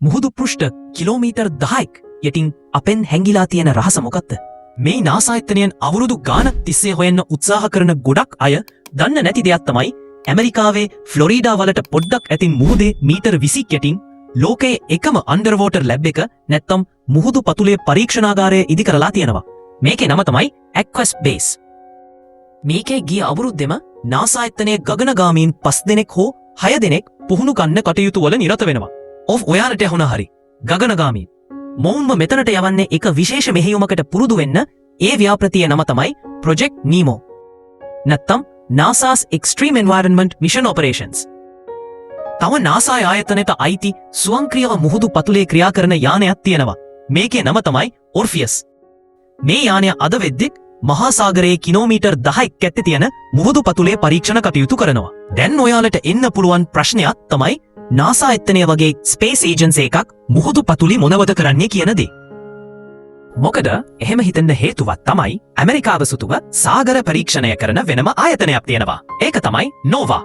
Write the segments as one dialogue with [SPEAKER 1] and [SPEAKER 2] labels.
[SPEAKER 1] මුහුදු පෘෂ්ඨ කිලෝමීටර් 10ක් යටින් අපෙන් හැංගිලා තියෙන රහස මොකක්ද? මේ නාසා ආයතනයෙන් අවුරුදු ගානක් තිස්සේ හොයන්න උත්සාහ කරන ගොඩක් අය දන්න නැති දෙයක් තමයි ඇමරිකාවේ ෆ්ලොරිඩා වලට පොඩ්ඩක් ඈතින් මුහුදේ මීටර් 20ක් යටින් ලෝකයේ එකම අන්ඩර්වෝටර් ලැබ් එක නැත්තම් මුහුදු පතුලේ පරීක්ෂණාගාරය ඉදි කරලා තියෙනවා. මේකේ නම තමයි ඇක්වස් බේස්. මේකේ ගිය අවුරුද්දෙම නාසා ආයතනයේ ගගනගාමීන් 5 දෙනෙක් හෝ 6 දෙනෙක් පුහුණු ගන්න කටයුතු වල නිරත වෙනවා. ඔව්, ඔයාලට ඇහුණා හරි. ගගනගාමීන්. මොවුන්ව මෙතනට යවන්නේ එක විශේෂ මෙහෙයුමකට පුරුදු වෙන්න. ඒ ව්‍යාපෘතිය නම තමයි ප්‍රොජෙක්ට් නීමෝ. නැත්තම් NASA's Extreme Environment Mission Operations. තව NASA ආයතනයට අයිති ස්වයංක්‍රීයව මුහුදු පතුලේ ක්‍රියා කරන යානයක් තියෙනවා. මේකේ නම තමයි ඔර්ෆියස්. මේ යානය අද වෙද්දිත් මහා සාගරයේ කිලෝමීටර් 10ක් ඈත තියෙන මුහුදු පතුලේ පරීක්ෂණ කටයුතු කරනවා. දැන් ඔයාලට එන්න පුළුවන් ප්‍රශ්නයක් තමයි NASA ආයතනය වගේ ස්පේස් ඒජන්සි එකක් මුහුදු පතුලේ මොනවද කරන්නේ කියන දේ. මොකද එහෙම හිතන්න හේතුවක් තමයි ඇමරිකාව සතුව සාගර පරීක්ෂණය කරන වෙනම ආයතනයක් තියෙනවා. ඒක තමයි NOAA.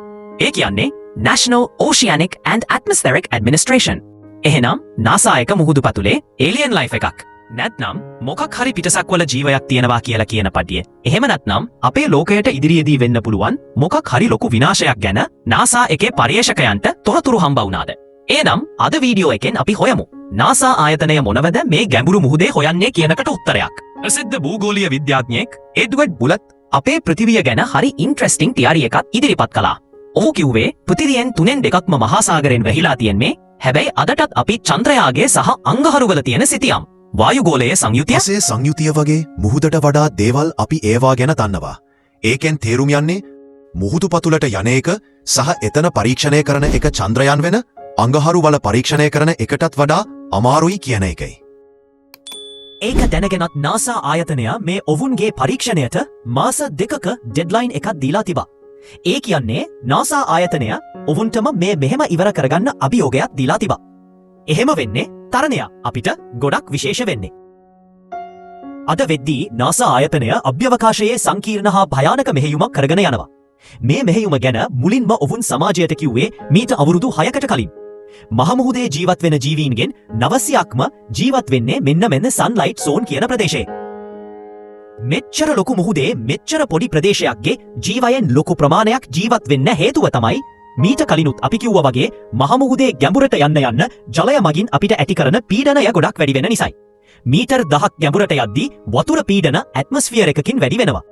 [SPEAKER 1] ඒ කියන්නේ National Oceanic and Atmospheric Administration. එහෙනම් NASA එක මුහුදු පතුලේ ඒලියන් ලයිෆ් එකක්, නැත්නම් මොකක් හරි පිටසක්වල ජීවයක් තියෙනවා කියලා කියන පටිය. එහෙම නැත්නම් අපේ ලෝකයට ඉදිරියේදී වෙන්න පුළුවන් මොකක් හරි ලොකු විනාශයක් ගැන NASA එකේ පර්යේෂකයන්ට තොරතුරු හම්බ වුණාද? එහෙනම් අද වීඩියෝ එකෙන් අපි හොයමු NASA ආයතනය මොනවද මේ ගැඹුරු මුහුදේ හොයන්නේ කියනකට උත්තරයක්. ප්‍රසිද්ධ භූගෝලීය විද්‍යාඥයෙක් එඩ්වඩ් බුලත් අපේ පෘථිවිය ගැන හරි ඉන්ට්‍රෙස්ටිං තියරි එකක් ඉදිරිපත් කළා. ඔහු කිව්වේ පෘථිවියෙන් තුනෙන් දෙකක්ම මහා සාගරෙන් වැහිලා තියෙන්නේ. හැබැයි අදටත් අපි චන්ද්‍රයාගේ සහ අඟහරුවල තියෙන සිතියම් වායුගෝලයේ සංයුතිය
[SPEAKER 2] අසේ සංයුතිය වගේ මුහුදට වඩා දේවල් අපි ඒවා ගැන දන්නවා. ඒකෙන් තේරුම් යන්නේ මුහුදු පතුලට යන එක සහ එතන පරීක්ෂණය කරන එක චන්ද්‍රයන් වෙන අඟහරු වල පරීක්ෂණය කරන එකටත් වඩා අමාරුයි කියන එකයි.
[SPEAKER 1] ඒක දැනගෙනත් NASA ආයතනය මේ ඔවුන්ගේ පරීක්ෂණයට මාස 2ක ඩෙඩ්ලයින් එකක් දීලා තිබා. ඒ කියන්නේ NASA ආයතනය ඔවුන්ටම මේ මෙහෙම ඉවර කරගන්න අභියෝගයක් දීලා තිබා. එහෙම වෙන්නේ තරණය අපිට ගොඩක් විශේෂ වෙන්නේ. අද වෙද්දී NASA ආයතනය අභ්‍යවකාශයේ සංකීර්ණ හා භයානක මෙහෙයුමක් කරගෙන යනවා. මේ මෙහෙයුම ගැන මුලින්ම ඔවුන් සමාජයට කිව්වේ මීට අවුරුදු 6කට කලින්. මහමුහුදේ ජීවත් වෙන ජීවීන්ගෙන් 900ක්ම ජීවත් වෙන්නේ මෙන්න මෙන්න සන්ලයිට් සෝන් කියන ප්‍රදේශයේ. මෙච්චර ලොකු මුහුදේ මෙච්චර පොඩි ප්‍රදේශයක්ගේ ජීවයන් ලොකු ප්‍රමාණයක් ජීවත් වෙන්න හේතුව තමයි මීට කලිනුත් අපි කිව්වා වගේ මහමුහුදේ ගැඹුරට යන්න යන්න ජලය මගින් අපිට ඇති කරන පීඩනය ගොඩක් වැඩි වෙන නිසායි. මීටර් 1000ක් ගැඹුරට යද්දී වතුර පීඩන ඇට්මොස්ෆියර් එකකින් වැඩි වෙනවා.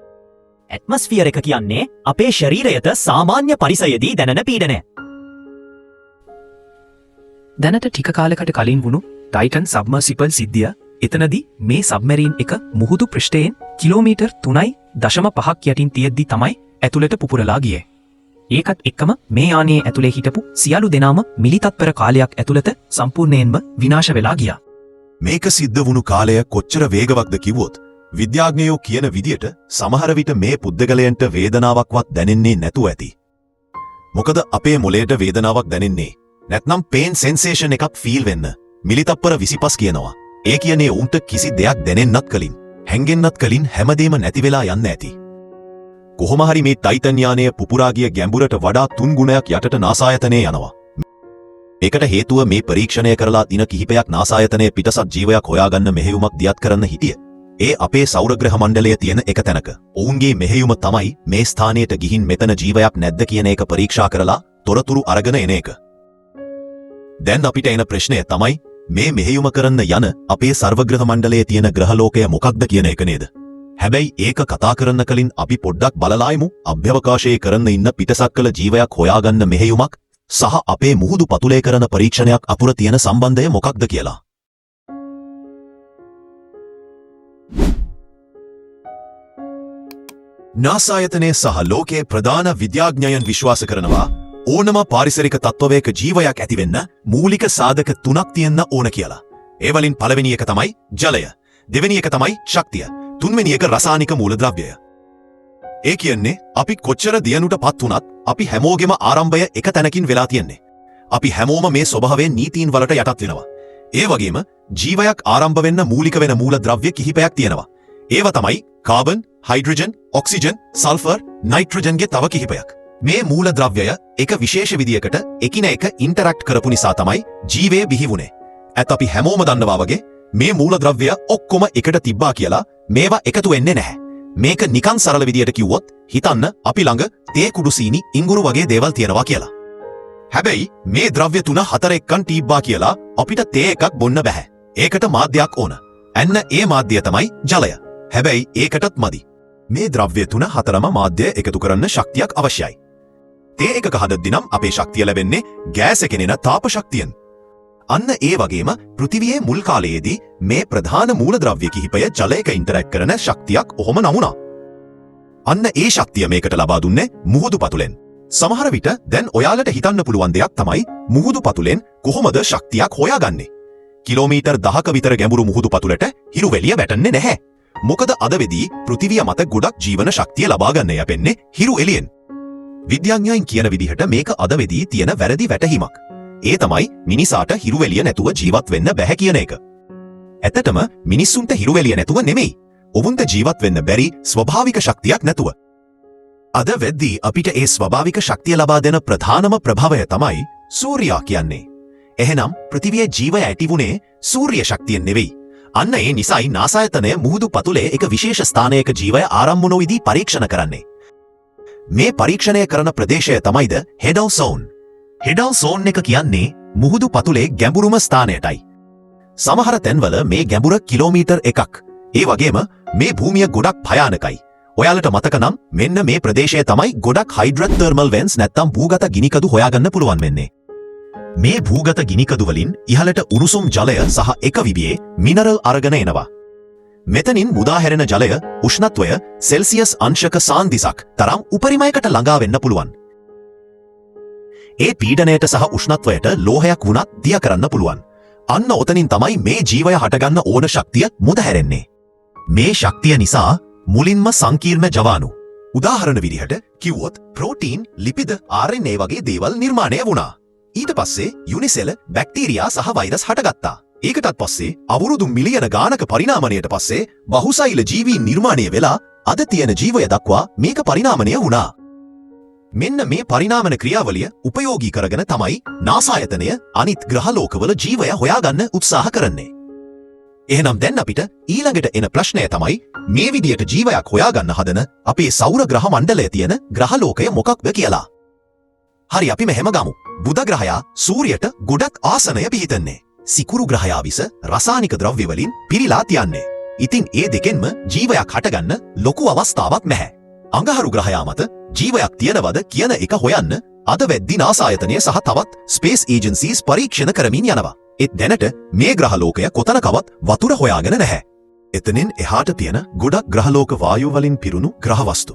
[SPEAKER 1] ඇට්මොස්ෆියර් එක කියන්නේ අපේ ශරීරයට සාමාන්‍ය පරිසරයේදී දැනෙන පීඩනය.
[SPEAKER 3] දැනට ටික කාලෙකට කලින් වුණු ටයිටන් සබ්මර්සිබල් සිද්ධිය, එතනදී මේ සබ්මැරීන් එක මුහුදු පෘෂ්ඨයෙන් කිලෝමීටර් 3.5ක් යටින් තියෙද්දි තමයි ඇතුළට පුපුරලා ගියේ. ඒකත් එක්කම මේ යානයේ ඇතුලේ හිටපු සියලු දෙනාම මිලිතත්පර කාලයක් ඇතුළත සම්පූර්ණයෙන්ම විනාශ වෙලා ගියා.
[SPEAKER 2] මේක සිද්ධ වුණු කාලය කොච්චර වේගවත්ද කිව්වොත්, විද්‍යාඥයෝ කියන විදියට සමහර විට මේ පුද්ගලයන්ට වේදනාවක්වත් දැනෙන්නේ නැතුව ඇති. මොකද අපේ මොලේට වේදනාවක් දැනෙන්නේ නැත්නම් පේන් සෙන්සේෂන් එකක් ෆීල් වෙන්න මිලිතප්පර 25 කියනවා. ඒ කියන්නේ උන්ට කිසි දෙයක් දැනෙන්නත් කලින්, හැංගෙන්නත් කලින් හැමදේම නැති වෙලා යන්න ඇති. කොහොම හරි මේ ටයිටන් යානය පුපුරා ගිය ගැඹුරට වඩා තුන් ගුණයක් යටට නාසා ආයතනය යනවා. ඒකට හේතුව මේ පරීක්ෂණය කරලා දින කිහිපයක් නාසා ආයතනය පිටසක් ජීවයක් හොයාගන්න මෙහෙයුමක් දියත් කරන්න හිටිය. ඒ අපේ සෞරග්‍රහ මණ්ඩලය තියෙන එක තැනක. ඔවුන්ගේ මෙහෙයුම තමයි මේ ස්ථානයට ගිහින් මෙතන ජීවයක් නැද්ද කියන එක පරීක්ෂා කරලා තොරතුරු අරගෙන එන එක. දැන් අපිට එන ප්‍රශ්නය තමයි මේ මෙහෙයුම කරන්න යන අපේ සර්වග්‍රහ මණ්ඩලයේ තියෙන ග්‍රහලෝකය මොකක්ද කියන එක නේද? හැබැයි ඒක කතා කරන්න කලින් අපි පොඩ්ඩක් බලලා යමු අභ්‍යවකාශයේ කරන්න ඉන්න පිටසක්කල ජීවයක් හොයාගන්න මෙහෙයුමක් සහ අපේ මුහුදු පතුලේ කරන පරීක්ෂණයක් අතර තියෙන සම්බන්ධය මොකක්ද කියලා. නාසා ආයතනය සහ ලෝකයේ ප්‍රධාන විද්‍යාඥයන් විශ්වාස කරනවා ඕනම පාරිසරික තත්ත්වයක ජීවයක් ඇතිවෙන්න මූලික සාධක තුනක් තියෙන්න ඕන කියලා. ඒ වලින් පළවෙනි එක තමයි ජලය. දෙවෙනි එක තමයි ශක්තිය. තුන්වෙනි එක රසායනික මූලද්‍රව්‍යය. ඒ කියන්නේ අපි කොච්චර දියුණුවට පත් වුණත් අපි හැමෝගෙම ආරම්භය එක තැනකින් වෙලා තියෙන්නේ. අපි හැමෝම මේ ස්වභාවයෙන් නීතීන් වලට යටත් වෙනවා. ඒ වගේම ජීවයක් ආරම්භ වෙන්න මූලික වෙන මූලද්‍රව්‍ය කිහිපයක් තියෙනවා. ඒවා තමයි කාබන්, හයිඩ්‍රජන්, ඔක්සිජන්, සල්ෆර්, නයිට්‍රජන්ගේ තව කිහිපයක්. මේ මූලද්‍රව්‍යය එක විශේෂ විදියකට එකිනෙක ඉන්ටරැක්ට් කරපු නිසා තමයි ජීවය බිහි වුණේ. ඇත් අපි හැමෝම දන්නවා වගේ මේ මූලද්‍රව්‍ය ඔක්කොම එකට තිබ්බා කියලා මේවා එකතු වෙන්නේ නැහැ. මේක නිකන් සරල විදියට කිව්වොත් හිතන්න අපි ළඟ තේ කුඩු සීනි ඉඟුරු වගේ දේවල් තියෙනවා කියලා. හැබැයි මේ ද්‍රව්‍ය තුන හතර එක්කන් තිබ්බා කියලා අපිට තේ එකක් බොන්න බැහැ. ඒකට මාධ්‍යයක් ඕන. ඇන්න ඒ මාධ්‍ය තමයි ජලය. හැබැයි ඒකටත් මදි. මේ ද්‍රව්‍ය තුන හතරම මාධ්‍ය එකතු කරන්න ශක්තියක් අවශ්‍යයි. තේ එකක හදද්දි නම් අපේ ශක්තිය ලැබෙන්නේ ගෑස් එකෙන් එන තාප ශක්තියෙන්. අන්න ඒ වගේම පෘථිවියේ මුල් කාලයේදී මේ ප්‍රධාන මූලද්‍රව්‍ය කිහිපය ජලයක ඉන්ටරැක්ට් කරන ශක්තියක් ඔහොම නමුණා. අන්න ඒ ශක්තිය මේකට ලබා දුන්නේ මුහුදු පතුලෙන්. සමහර විට දැන් ඔයාලට හිතන්න පුළුවන් දෙයක් තමයි මුහුදු පතුලෙන් කොහොමද ශක්තියක් හොයාගන්නේ? කිලෝමීටර් 10ක විතර ගැඹුරු මුහුදු පතුලට හිරු එළිය වැටෙන්නේ නැහැ. මොකද අද වෙදී පෘථිවිය මත ගොඩක් ජීවන ශක්තිය ලබා ගන්න යැපෙන්නේ හිරු එළියෙන්. විද්‍යාඥයින් කියන විදිහට මේක අද වෙදී තියෙන වැරදි වැටහීමක්. ඒ තමයි මිනිසාට හිරු එළිය නැතුව ජීවත් වෙන්න බැහැ කියන එක. ඇත්තටම මිනිස්සුන්ට හිරු එළිය නැතුව නෙමෙයි. ඔවුන්ට ජීවත් වෙන්න බැරි ස්වභාවික ශක්තියක් නැතුව. අද වෙද්දී අපිට ඒ ස්වභාවික ශක්තිය ලබා දෙන ප්‍රධානම ප්‍රභවය තමයි සූර්යයා කියන්නේ. එහෙනම් පෘථිවියේ ජීවය ඇති වුණේ සූර්ය ශක්තියෙන් නෙවෙයි. අන්න ඒ නිසායි නාසා ආයතනය මුහුදු පතුලේ එක විශේෂ ස්ථානයක ජීවය ආරම්භ නොවිදී පරීක්ෂණ කරන්නේ. මේ පරීක්ෂණය කරන ප්‍රදේශය තමයිද හෙඩල් සෝන්. හෙඩල් සෝන් එක කියන්නේ මුහුදු පතුලේ ගැඹුරුම ස්ථානයටයි. සමහර තැන්වල මේ ගැඹුර කිලෝමීටර් 1ක්. ඒ වගේම මේ භූමිය ගොඩක් භයානකයි. ඔයාලට මතක නම් මෙන්න මේ ප්‍රදේශය තමයි ගොඩක් හයිඩ්‍රොතර්මල් වෙන්ට්ස් නැත්තම් භූගත ගිනිකදු හොයාගන්න පුළුවන් වෙන්නේ. මේ භූගත ගිනිකදු වලින් ඉහළට උණුසුම් ජලය සහ එක විදිහේ මිනරල් අරගෙන එනවා. මෙතනින් මුදා හැරෙන ජලය උෂ්ණත්වය සෙල්සියස් අංශක සාන්දිසක් තරම් උපරිමයකට ළඟා වෙන්න පුළුවන්. ඒ පීඩනයට සහ උෂ්ණත්වයට ලෝහයක් වුණත් දිය කරන්න පුළුවන්. අන්න ඔතනින් තමයි මේ ජීවය හටගන්න ඕන ශක්තිය මුද හැරෙන්නේ. මේ ශක්තිය නිසා මුලින්ම සංකීර්ණ ජවානු. උදාහරණ විදිහට කිව්වොත් ප්‍රෝටීන්, ලිපිද, RNA වගේ දේවල් නිර්මාණය වුණා. ඊට පස්සේ යුනිසෙල් බැක්ටීරියා සහ වෛරස් හටගත්තා. ඒකටත් පස්සේ අවුරුදු මිලියන ගානක පරිණාමණයට පස්සේ බහුසෛල ජීවීන් නිර්මාණය වෙලා අද තියෙන ජීවය දක්වා මේක පරිණාමණය වුණා. මෙන්න මේ පරිණාමන ක්‍රියාවලිය උපයෝගී කරගෙන තමයි නාසා ආයතනය අනිත් ග්‍රහ ලෝකවල ජීවය හොයාගන්න උත්සාහ කරන්නේ. එහෙනම් දැන් අපිට ඊළඟට එන ප්‍රශ්නය තමයි මේ විදියට ජීවයක් හොයාගන්න හදන අපේ සෞර ග්‍රහ මණ්ඩලය තියෙන ග්‍රහ ලෝකය මොකක්ද කියලා. හරි, අපි මෙහෙම ගමු. බුධ ග්‍රහයා සූර්යයට ගොඩක් ආසනය පිහිටන්නේ. සිකුරු ග්‍රහයා විස රසායනික ද්‍රව්‍ය වලින් පිරීලා තියන්නේ. ඉතින් ඒ දෙකෙන්ම ජීවයක් හටගන්න ලොකු අවස්ථාවක් නැහැ. අඟහරු ග්‍රහයා මත ජීවයක් තියෙනවද කියන එක හොයන්න අද වෙද්දි නාසා ආයතනය සහ තවත් ස්පේස් ඒජන්සීස් පරීක්ෂණ කරමින් යනවා. ඒත් දැනට මේ ග්‍රහ ලෝකය කොතනකවත් වතුර හොයාගෙන නැහැ. එතනින් එහාට තියෙන ගොඩක් ග්‍රහලෝක වායු වලින් පිරුණු ග්‍රහ වස්තු.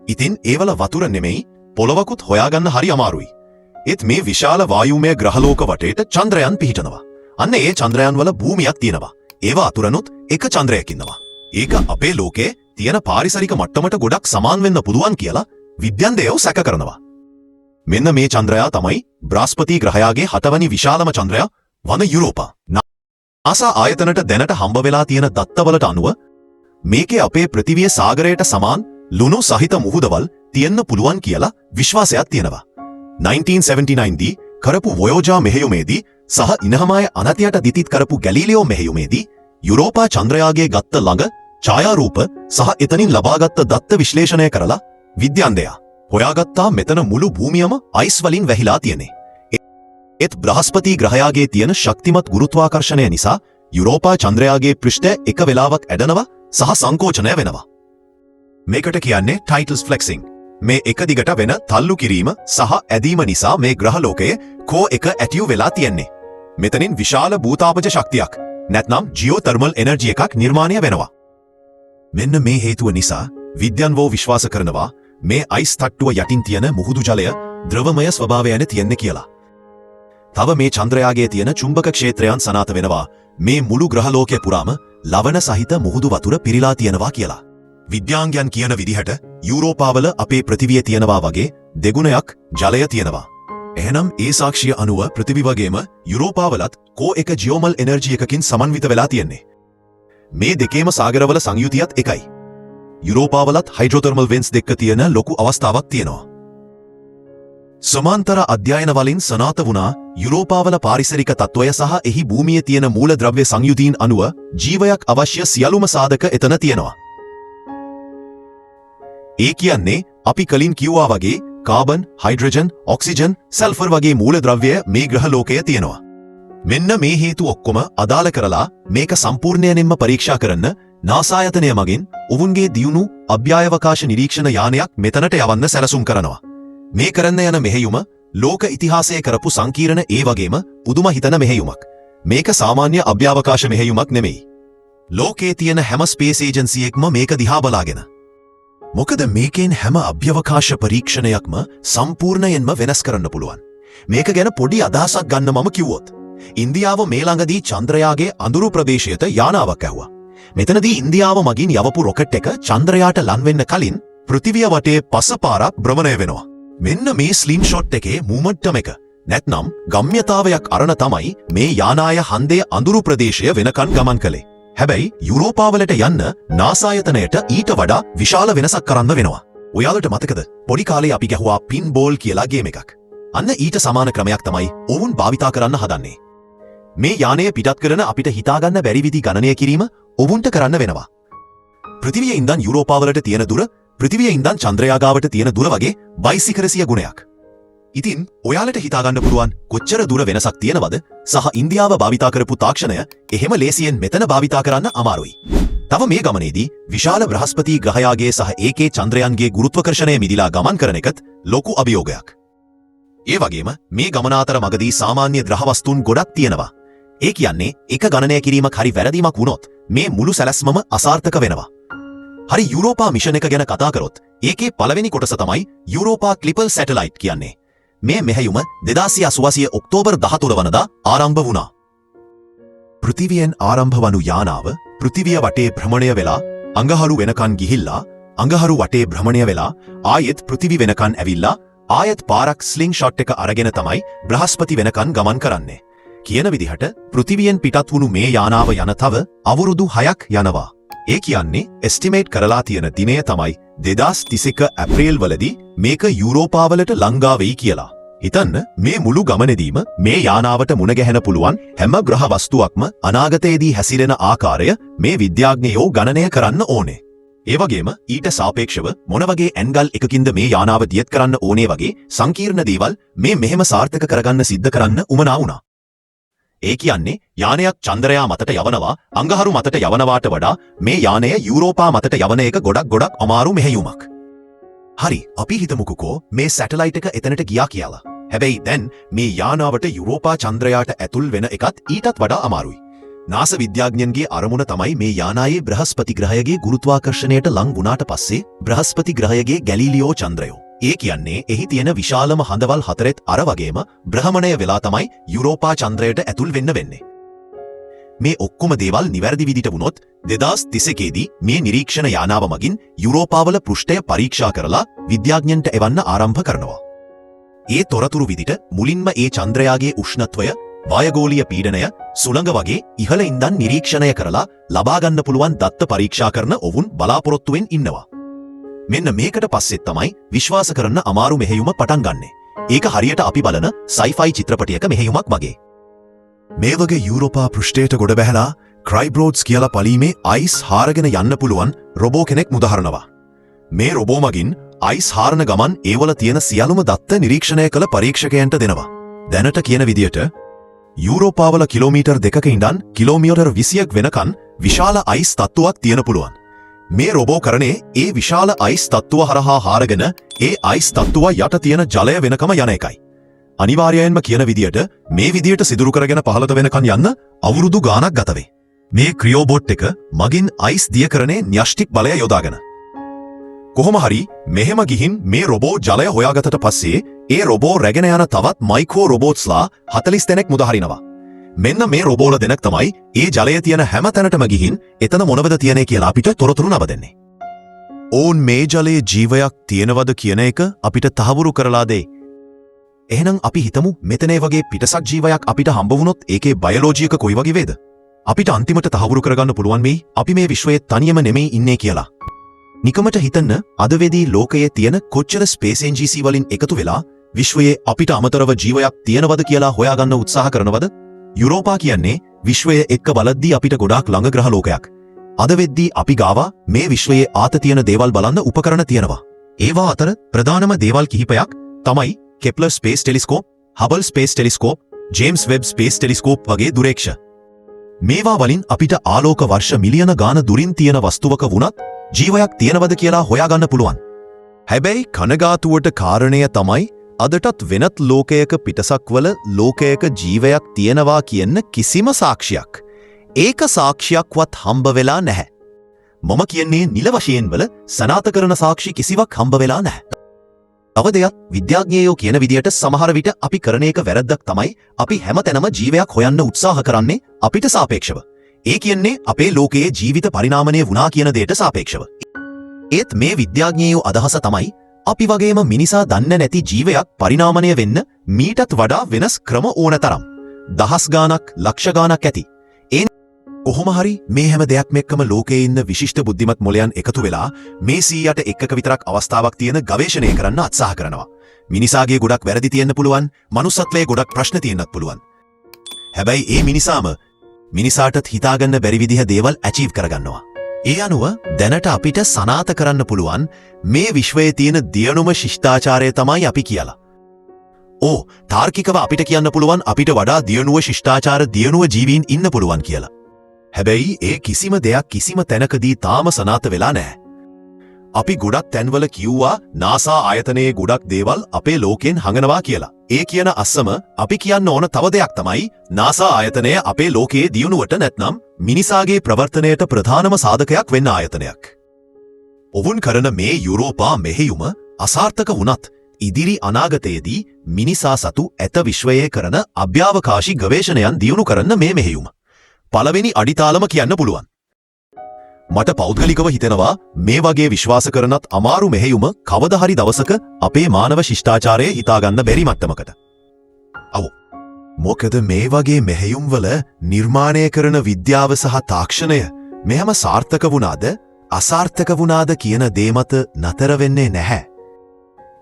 [SPEAKER 2] ඉතින් ඒවල වතුර නෙමෙයි, පොළවකුත් හොයාගන්න හරි අමාරුයි. ඒත් මේ විශාල වායුමය ග්‍රහලෝක වටේට චන්ද්‍රයන් පිහිටනවා. අන්න ඒ චන්ද්‍රයන් වල භූමියක් තියෙනවා. ඒවා අතුරනුත් එක චන්ද්‍රයක් ඉන්නවා. ඒක අපේ ලෝකයේ තියෙන පාරිසරික මට්ටමට ගොඩක් සමාන වෙන්න පුළුවන් කියලා විද්‍යාඥයෝ සැක කරනවා. මෙන්න මේ චන්ද්‍රයා තමයි බ්‍රහස්පති ග්‍රහයාගේ හතවනි විශාලම චන්ද්‍රයා වන යුරෝපා. නාසා ආයතනට දැනට හම්බ වෙලා තියෙන දත්තවලට අනුව මේකේ අපේ පෘථිවිය සාගරයට සමාන ලුණු සහිත මුහුදවල් තියෙන්න පුළුවන් කියලා විශ්වාසයක් තියෙනවා. 1979 දී කරපු වොයෝජා මෙහෙයුමේදී සහ ඉනහමාය අනතියට දිතිත් කරපු ගැලීලියෝ මෙහෙයුමේදී යුරෝපා චන්ද්‍රයාගේ ගත්ත ළඟ ඡායාරූප සහ එතනින් ලබාගත්ත දත්ත විශ්ලේෂණය කරලා විද්‍යාඥයා හොයාගත්තා මෙතන මුළු භූමියම අයිස් වලින් වැහිලා තියෙන්නේ. ඒත් බ්‍රහස්පති ග්‍රහයාගේ තියෙන ශක්තිමත් ගුරුත්වාකර්ෂණය නිසා යුරෝපා චන්ද්‍රයාගේ පෘෂ්ඨය එක වෙලාවක් ඇදෙනවා සහ සංකෝචනය වෙනවා. මේකට කියන්නේ ටයිඩල් ෆ්ලෙක්සිං. මේ එක දිගට වෙන තල්ලු කිරීම සහ ඇදීම නිසා මේ ග්‍රහ ලෝකයේ කෝ එක ඇටියු වෙලා තියෙන්නේ. මෙතනින් විශාල භූතාපජ ශක්තියක් නැත්නම් ජියෝතර්මල් එනර්ජි එකක් නිර්මාණය වෙනවා. මෙන්න මේ හේතුව නිසා විද්‍යාඥයෝ විශ්වාස කරනවා මේ අයිස් තට්ටුව යටින් තියෙන මුහුදු ජලය ද්‍රවමය ස්වභාවයන තියෙන්නේ කියලා. තව මේ චන්ද්‍රයාගේ තියෙන චුම්බක ක්ෂේත්‍රයන් සනාථ වෙනවා මේ මුළු ග්‍රහ ලෝකය පුරාම ලවණ සහිත මුහුදු වතුර පිරීලා තියෙනවා කියලා. විද්‍යාඥයන් කියන විදිහට යුරෝපාවල අපේ පෘථිවියේ තියෙනවා වගේ දෙගුණයක් ජලය තියෙනවා. එහෙනම් ඒ සාක්ෂිය අනුව පෘථිවි වගේම යුරෝපාවලත් කෝ එක ජියෝමල් එනර්ජි එකකින් සමන්විත වෙලා තියෙන්නේ. මේ දෙකේම සාගරවල සංයුතියත් එකයි. යුරෝපාවලත් හයිඩ්‍රෝතර්මල් වෙන්ට්ස් දෙක තියෙන ලොකු අවස්ථාවක් තියෙනවා. සමාන්තර අධ්‍යයන වලින් සනාථ වුණා යුරෝපාවල පාරිසරික තත්ත්වය සහ එහි භූමියේ තියෙන මූලද්‍රව්‍ය සංයුතීන් අනුව ජීවයක් අවශ්‍ය සියලුම සාධක එතන තියෙනවා. ඒ කියන්නේ අපි කලින් කිව්වා වගේ කාබන්, හයිඩ්‍රජන්, ඔක්සිජන්, සල්ෆර් වගේ මූලද්‍රව්‍ය මේ ග්‍රහ ලෝකයේ තියෙනවා. මෙන්න මේ හේතු ඔක්කොම අදාළ කරලා මේක සම්පූර්ණයෙන්ම පරීක්ෂා කරන්න නාසා ආයතනය මගින් ඔවුන්ගේ දියුණු අභ්‍යවකාශ නිරීක්ෂණ යානයක් මෙතනට යවන්න සැලසුම් කරනවා. මේ කරන්න යන මෙහෙයුම ලෝක ඉතිහාසයේ කරපු සංකීර්ණ, ඒ වගේම පුදුම හිතන මෙහෙයුමක්. මේක සාමාන්‍ය අභ්‍යවකාශ මෙහෙයුමක් නෙමෙයි. ලෝකයේ තියෙන හැම ස්පේස් ඒජන්සියෙක්ම මේක දිහා බලාගෙන. මොකද මේකෙන් හැම අභ්‍යවකාශ පරීක්ෂණයක්ම සම්පූර්ණයෙන්ම වෙනස් කරන්න පුළුවන්. මේක ගැන පොඩි අදහසක් ගන්න මම කිව්වොත්, ඉන්දියාව මේ ළඟදී චන්ද්‍රයාගේ අඳුරු ප්‍රදේශයට යානාවක් ඇහුවා. මෙතනදී ඉන්දියාව මගින් යවපු රොකට් එක චන්ද්‍රයාට ලන් වෙන්න කලින් පෘථිවිය වටේ පස පාරක් භ්‍රමණය වෙනවා. මෙන්න මේ ස්ලින් ෂොට් එකේ මොමන්ටම් එක, නැත්නම් ගම්‍යතාවයක් අරන තමයි මේ යානාය හන්දේ අඳුරු ප්‍රදේශය වෙනකන් ගමන් කළේ. හැබැයි යුරෝපාවලට යන්න නාසා ආයතනයට ඊට වඩා විශාල වෙනසක් කරන්න වෙනවා. ඔයාලට මතකද පොඩි කාලේ අපි ගැහුවා පින් බෝල් කියලා ගේම් එකක්? අන්න ඊට සමාන ක්‍රමයක් තමයි ඔවුන් භාවිතා කරන්න හදන්නේ. මේ යානය පිටත් කරන අපිට හිතාගන්න බැරි විදි ගණනය කිරීම ඔවුන්ට කරන්න වෙනවා. පෘථිවිය ඉඳන් යුරෝපාවලට තියෙන දුර පෘථිවිය ඉඳන් චන්ද්‍රයා ගාවට තියෙන දුර වගේ බයිසිකරසිය ගුණයක්. ඉතින් ඔයාලට හිතාගන්න පුළුවන් කොච්චර දුර වෙනසක් තියෙනවද සහ ඉන්දියාව භාවිතා කරපු තාක්ෂණය එහෙම ලේසියෙන් මෙතන භාවිතා කරන්න අමාරුයි. තව මේ ගමනේදී විශාල බ්‍රහස්පති ග්‍රහයාගේ සහ ඒකේ චන්ද්‍රයන්ගේ ගුරුත්වාකර්ෂණය මිදිලා ගමන් කරන එකත් ලොකු අභියෝගයක්. ඒ වගේම මේ ගමනාතර මගදී සාමාන්‍ය ග්‍රහ වස්තුන් ගොඩක් තියෙනවා. ඒ කියන්නේ එක ගණනය කිරීමක් හරි වැරදීමක් වුණොත් මේ මුළු සැලැස්මම අසාර්ථක වෙනවා. හරි, යුරෝපා මිෂන් එක ගැන කතා කරොත් ඒකේ පළවෙනි කොටස තමයි යුරෝපා ක්ලිපර් සැටලයිට් කියන්නේ. මේ මෙහෙයුම 2086 ඔක්තෝබර් 13 වනදා ආරම්භ වුණා. පෘථිවියෙන් ආරම්භ වනු යානාව පෘථිවිය වටේ භ්‍රමණය වෙලා අඟහරු වෙනකන් ගිහිල්ලා, අඟහරු වටේ භ්‍රමණය වෙලා ආයෙත් පෘථිවි වෙනකන් ඇවිල්ලා, ආයෙත් පාරක් ස්ලිං ෂොට් එක අරගෙන තමයි බ්‍රහස්පති වෙනකන් ගමන් කරන්නේ. කියන විදිහට පෘථිවියෙන් පිටත් වුණු මේ යානාව යන තව අවුරුදු 6ක් යනවා. ඒ කියන්නේ එස්ටිමේට් කරලා තියෙන දිනය තමයි 2031 අප්‍රේල් වලදී මේක යුරෝපාවලට ළංගා වෙයි කියලා. හිතන්න, මේ මුළු ගමනේදීම මේ යානාවට මුණ ගැහෙන පුළුවන් හැම ග්‍රහ වස්තුවක්ම අනාගතයේදී හැසිරෙන ආකාරය මේ විද්‍යාඥයෝ ගණනය කරන්න ඕනේ. ඒ වගේම ඊට සාපේක්ෂව මොන වගේ ඇන්ගල් එකකින්ද මේ යානාව දියත් කරන්න ඕනේ වගේ සංකීර්ණ දේවල් මේ මෙහෙම සාර්ථක කරගන්න සිද්ධ කරන්න උමනා වුණා. ඒ කියන්නේ යානයක් චන්ද්‍රයා මතට යවනවා, අඟහරු මතට යවනවාට වඩා මේ යානය යුරෝපා මතට යවන එක ගොඩක් ගොඩක් අමාරු මෙහෙයුමක්. හරි, අපි හිතමුකෝ මේ සැටලයිට් එක එතනට ගියා කියලා. හැබැයි දැන් මේ යානාවට යුරෝපා චන්ද්‍රයාට ඇතුල් වෙන එකත් ඊටත් වඩා අමාරුයි. නාසා විද්‍යාඥයන්ගේ අරමුණ තමයි මේ යානායේ බ්‍රහස්පති ග්‍රහයගේ ගුරුත්වාකර්ෂණයට ලං වුණාට පස්සේ බ්‍රහස්පති ග්‍රහයගේ ගැලීලියෝ චන්ද්‍රයෝ, ඒ කියන්නේ එහි තියෙන විශාලම හඳවල් හතරෙත් අර වගේම භ්‍රමණය වෙලා තමයි යුරෝපා චන්ද්‍රයට ඇතුල් වෙන්න වෙන්නේ. මේ ඔක්කොම දේවල් නිවැරදි විදිහට වුණොත් 2031 දී මේ නිරීක්ෂණ යානාව මගින් යුරෝපාවල පෘෂ්ඨය පරීක්ෂා කරලා විද්‍යාඥයන්ට එවන්න ආරම්භ කරනවා. ඒ තොරතුරු විදිහට මුලින්ම ඒ චන්ද්‍රයාගේ උෂ්ණත්වය, වායගෝලීය පීඩනය, සුළඟ වගේ ඉහළ ඉඳන් නිරීක්ෂණය කරලා ලබා ගන්න පුළුවන් දත්ත පරීක්ෂා කරන ඔවුන් බලාපොරොත්තුවෙන් ඉන්නවා. මෙන්න මේකට පස්සෙත් තමයි විශ්වාස කරන්න අමාරු මෙහෙයුම පටන් ගන්නෙ. ඒක හරියට අපි බලන සයිෆයි චිත්‍රපටයක මෙහෙයුමක් වගේ. මේ වගේ යුරෝපා පෘෂ්ඨයට ගොඩ බැහැලා ක්‍රයිබෝට්ස් කියලා පලීමේ අයිස් හාරගෙන යන්න පුළුවන් රොබෝ කෙනෙක් මුදහරනවා. මේ රොබෝ මගින් අයිස් හාරන ගමන් ඒවල තියෙන සියලුම දත්ත නිරීක්ෂණය කළ පරීක්ෂකයන්ට දෙනවා. දැනට කියන විදියට යුරෝපාවල කිලෝමීටර් 2ක ඉඳන් කිලෝමීටර් 20ක් වෙනකන් විශාල අයිස් තත්ත්වයක් තියෙන පුළුවන්. මේ රොබෝ කරන්නේ ඒ විශාල අයිස් තත්ත්ව හරහා හාරගෙන ඒ අයිස් තත්ත්ව යට තියෙන ජලය වෙනකම යන එකයි. අනිවාර්යයෙන්ම කියන විදියට මේ විදියට සිදුරු කරගෙන පහළට වෙනකන් යන්න අවුරුදු ගාණක් ගත වෙයි. මේ ක්‍රියෝබොට් එක මගින් අයිස් දිය කරන්නේ න්‍යෂ්ටික බලය යොදාගෙන. කොහොම හරි මෙහෙම ගිහින් මේ රොබෝ ජලය හොයාගත්තට පස්සේ ඒ රොබෝ රැගෙන යන තවත් මයික්‍රෝ රොබෝට්ස්ලා 40 දෙනෙක් මුදහරිනවා. මෙන්න මේ රොබෝල දෙනෙක් තමයි ඒ ජලය තියෙන හැම තැනටම ගිහින් එතන මොනවද තියෙන්නේ කියලා අපිට තොරතුරු නව දෙන්නේ. ඔවුන් මේ ජලයේ ජීවයක් තියෙනවද කියන එක අපිට තහවුරු කරලා දෙයි. එහෙනම් අපි හිතමු මෙතන ඒ වගේ පිටසක් ජීවයක් අපිට හම්බ වුණොත් ඒකේ බයොලොජි එක කොයි වගේ වේද? අපිට අන්තිමට තහවුරු කරගන්න පුළුවන් වෙයි අපි මේ විශ්වයේ තනියම නෙමෙයි ඉන්නේ කියලා. නිකමට හිතන්න, අද වෙදී ලෝකයේ තියෙන කොච්චර ස්පේස් ඒජන්සි වලින් එකතු වෙලා විශ්වයේ අපිට අමතරව ජීවයක් තියෙනවද කියලා හොයාගන්න උත්සාහ කරනවද? යුරෝපා කියන්නේ විශ්වය එක්ක බලද්දී අපිට ගොඩාක් ළඟ ග්‍රහ ලෝකයක්. අද වෙද්දී අපි ගාව මේ විශ්වයේ ආත තියෙන දේවල් බලන්න උපකරණ තියෙනවා. ඒවා අතර ප්‍රධානම දේවල් කිහිපයක් තමයි Kepler space telescope, Hubble space telescope, James Webb space telescope වගේ දුරේක්ෂ. මේවා වලින් අපිට ආලෝක වර්ෂ මිලියන ගාන දුරින් තියෙන වස්තුවක වුණත් ජීවයක් තියෙනවද කියලා හොයාගන්න පුළුවන්. හැබැයි කනගාටුවට කාරණය තමයි අදටත් වෙනත් ලෝකයක පිටසක්වල ලෝකයක ජීවයක් තියෙනවා කියන්න කිසිම සාක්ෂියක්, ඒක සාක්ෂියක්වත් හම්බ වෙලා නැහැ. මම කියන්නේ නිල වශයෙන් වල සනාථ කරන සාක්ෂි කිසිවක් හම්බ වෙලා නැහැ. තව දෙයක්, විද්‍යාඥයෝ කියන විදියට සමහර විට අපි කරන එක වැරද්දක් තමයි අපි හැමතැනම ජීවයක් හොයන්න උත්සාහ කරන්නේ අපිට සාපේක්ෂව. ඒ කියන්නේ අපේ ලෝකයේ ජීවිත පරිණාමණය වුණා කියන දෙයට සාපේක්ෂව. ඒත් මේ විද්‍යාඥයෝ අදහස තමයි අපි වගේම මිනිසා දන්නේ නැති ජීවයක් පරිණාමණය වෙන්න මීටත් වඩා වෙනස් ක්‍රම ඕන තරම්. දහස් ගාණක්, ලක්ෂ ගාණක් ඇති. ඒ කොහොම හරි මේ හැම දෙයක්ම එක්කම ලෝකයේ ඉන්න විශිෂ්ට බුද්ධිමත් මොලයන් එකතු වෙලා මේ 100ට එකක විතරක් අවස්ථාවක් තියෙන ගවේෂණය කරන්න උත්සාහ කරනවා. මිනිසාගේ ගොඩක් වැරදි තියෙන්න පුළුවන්, මනුස්සත්වයේ ගොඩක් ප්‍රශ්න තියෙන්නත් පුළුවන්. හැබැයි ඒ මිනිසාම මිනිසාටත් හිතාගන්න බැරි විදිහ දේවල් ඇචීව් කරගන්නවා. ඒ අනුව දැනට අපිට සනාථ කරන්න පුළුවන් මේ විශ්වයේ තියෙන දියුණුම ශිෂ්ටාචාරය තමයි අපි කියලා. ඕ, තාර්කිකව අපිට කියන්න පුළුවන් අපිට වඩා දියුණුව ශිෂ්ටාචාර, දියුණුව ජීවීන් ඉන්න පුළුවන් කියලා. හැබැයි ඒ කිසිම දෙයක් කිසිම තැනකදී තාම සනාථ වෙලා නැහැ. අපි ගොඩක් තැන්වල කිව්වා නාසා ආයතනයේ ගොඩක් දේවල් අපේ ලෝකෙන් හංගනවා කියලා. ඒ කියන අස්සම අපි කියන්න ඕන තව දෙයක් තමයි නාසා ආයතනය අපේ ලෝකයේ දියුණුවට, නැත්නම් මිනිසාගේ ප්‍රවර්තනයට ප්‍රධානම සාධකයක් වෙන්න ආයතනයක්. ඔවුන් කරන මේ යුරෝපා මෙහෙයුම අසාර්ථක වුණත් ඉදිරි අනාගතයේදී මිනිසා සතු ඇත විශ්වයේ කරන අභ්‍යවකාශී ගවේෂණයන් දියුණු කරන්න මේ මෙහෙයුම පළවෙනි අඩිතාලම කියන්න පුළුවන්. මට පෞද්ගලිකව හිතෙනවා මේ වගේ විශ්වාස කරනත් අමාරු මෙහෙයුම කවද හරි දවසක අපේ මානව ශිෂ්ටාචාරය හිතාගන්න බැරි මට්ටමකට. ඔව්. මොකද මේ වගේ මෙහෙයුම් වල නිර්මාණය කරන විද්‍යාව සහ තාක්ෂණය මෙහෙම සාර්ථක වුණාද අසාර්ථක වුණාද කියන දේ මත නතර වෙන්නේ නැහැ.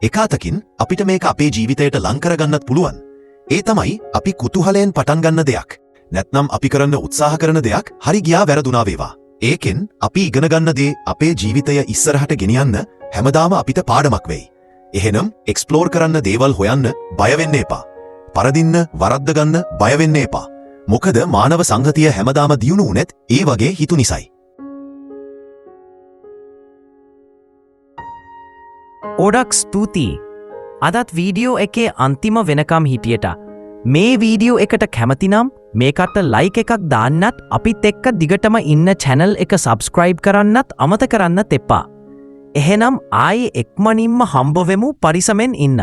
[SPEAKER 2] එක අතකින් අපිට මේක අපේ ජීවිතයට ලං කරගන්නත් පුළුවන්. ඒ තමයි අපි කුතුහලයෙන් පටන් ගන්න දෙයක්, නැත්නම් අපි කරන්න උත්සාහ කරන දෙයක් හරි ගියා වැරදුනා වේවා. ඒකෙන් අපි ඉගෙන ගන්න දේ අපේ ජීවිතය ඉස්සරහට ගෙනියන්න හැමදාම අපිට පාඩමක් වෙයි. එහෙනම් එක්ස්ප්ලෝර් කරන්න, දේවල් හොයන්න බය වෙන්න එපා. පරදින්න, වරද්ද ගන්න බය වෙන්න එපා. මොකද මානව සංහතිය හැමදාම දියුණු වුණෙත් ඒ වගේ හිතු නිසයි.
[SPEAKER 1] ගොඩක් ස්තුතියි. අදත් වීඩියෝ එකේ අන්තිම වෙනකම් හිටියට. මේ වීඩියෝ එකට කැමතිනම් මේකට ලයික් එකක් දාන්නත් අපිත් එක්ක දිගටම ඉන්න චැනල් එක සබස්ක්‍රයිබ් කරන්නත් අමතක කරන්නත් එපා. එහෙනම් ආයේ ඉක්මනින්ම හම්බවෙමු. පරිස්සමෙන් ඉන්න.